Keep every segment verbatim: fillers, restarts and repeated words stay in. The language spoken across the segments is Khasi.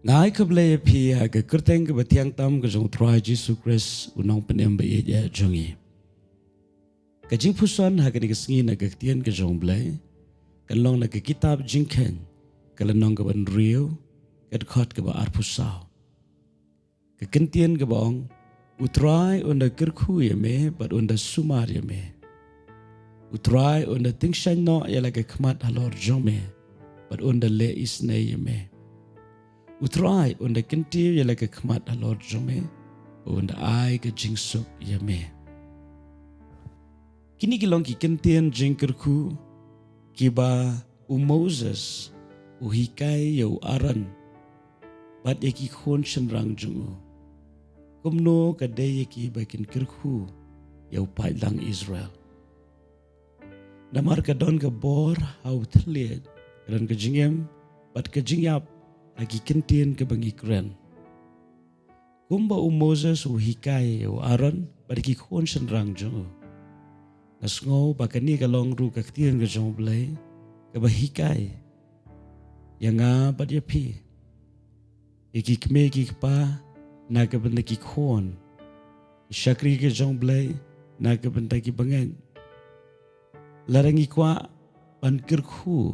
Nga ai khublei ïa phi ha ka kyrteng kaba thiang tam ka jong u Trai Jisu Khrist, u nongpynim ba ïeit jong ngi. Ka jingpuson ha kane ka sngi na ka ktien ka jong u Blei kan long na ka kitab Jingkheiñ, ka lynnong kaba hynriew, ka dkhot kaba arphew saw. Ka kyntien kaba ong, U Trai un da kyrkhu ïa me bad un da sumar ïa me. U Trai un da tyngshaiñ noh ïa la ka khmat halor jong me bad un da leh isynei ïa me. U Trai un da kyntiew ïa la ka khmat halor jong me bad un da ai ka jingsuk ïa me. Kine ki long ki kyntien jingkyrkhu kiba u Moses u hikai ïa u Aaron bad ïa ki khun shynrang jong u, kumno ka dei ïa ki ba kin kyrkhu ïa u paidlang Israel. Namar ka don ka bor ha u thylliej, ka don ka jingim bad ka jingïap ha ki kyntien kaba ngi kren. Kumba u Moses u hikai ïa u Aaron bad ki khun shynrang jong u, nga sngew ba kane ka long ruh ka ktien ka jong u Blei kaba hikai ïa nga bad ïa phi, ïa ki kmie ki kpa na ka bynta ki khun, ki shakri ka jong u Blei na ka bynta ki bangeit. Lada ngi kwah ban kyrkhu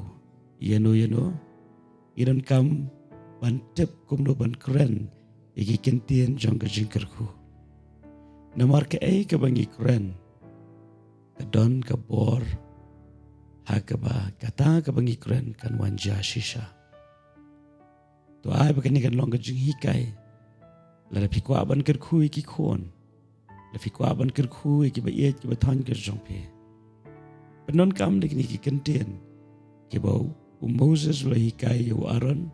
ïano ïano, ngi donkam ban tip kumno ban kren ïa ki kyntien jong ka jingkyrkhu. Namar kaei kaba ngi kren ka don ka bor ha kaba kata kaba ngi kren kan wan jia shisha. To ai ba kane kan long ka jinghikai. Lada phi kwah ban kyrkhu ïa ki khun, lada phi kwah ban kyrkhu ïa kiba ïeit kiba thoiñ ka jong phi, pyndonkam da kine ki kyntien kiba u Moses u la hikai ïa u Aaron.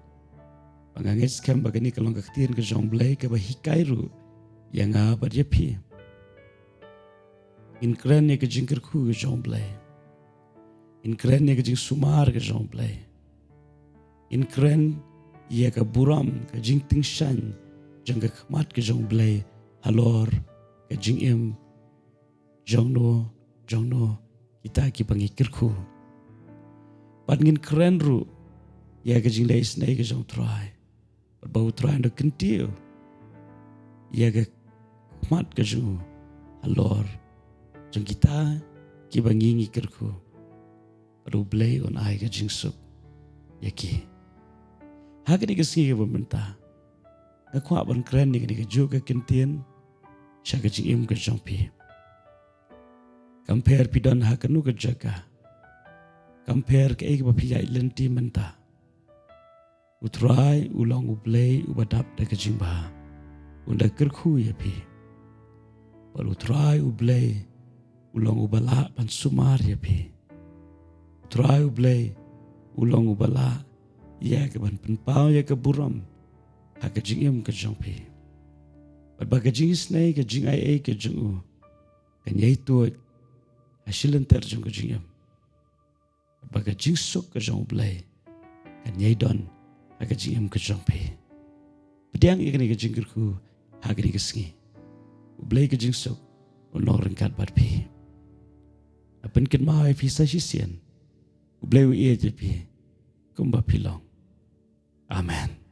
Ba nga ngeit skhem ba kane ka long ka ktien ka jong u Blei kaba hikai ruh ïa nga bad ïa phi. Ngin kren ïa ka jingkyrkhu ka jong u Blei. Ngin kren ïa ka jingsumar ka jong u Blei. Ngin kren ïa ka burom, ka jingtyngshaiñ jong ka khmat ka jong u Blei halor ka jingim jong no jong no kita kiba ngi kyrkhu. Bad ngin kren ruh ïa ka jingleh isynei ka jong u Trai, bad ba u Trai un da kyntiew ïa ka khmat ka jong u halor jong kita kiba ngi ngi kyrkhu, bad u Blei un ai ka jingsuk ïa ki. Ha kane ka sngi kaba mynta, nga kwah ban kren ïa kane kajuh ka kyntien sha ka jingim ka jong phi. Kam pher phi don ha kano ka jaka, kam pher kaei kaba phi ïaid lynti mynta, u Trai u long u Blei uba dap da ka jingbha, un da kyrkhu ïa phi. Bad u Trai u Blei u long uba lah ban sumar ïa phi. U Trai u Blei u long uba lah ïa ka ban pynpaw ïa ka burom ha ka jingim ka jong phi. Bad ba ka jingisynei, ka jingai ei ka jong u kan ïai tuid ha shilynter jong ka jingim. Bad ba ka jingsuk ka jong u Blei kan ïai don ha ka jingim ka jong phi. Pdiang ïa kane ka jingkyrkhu ha kane ka sngi. U Blei ka jingsuk un long ryngkat bad phi. Nga pynkynmaw ïa phi sa shisien. U Blei u ïeit ïa phi kumba phi long. Amen.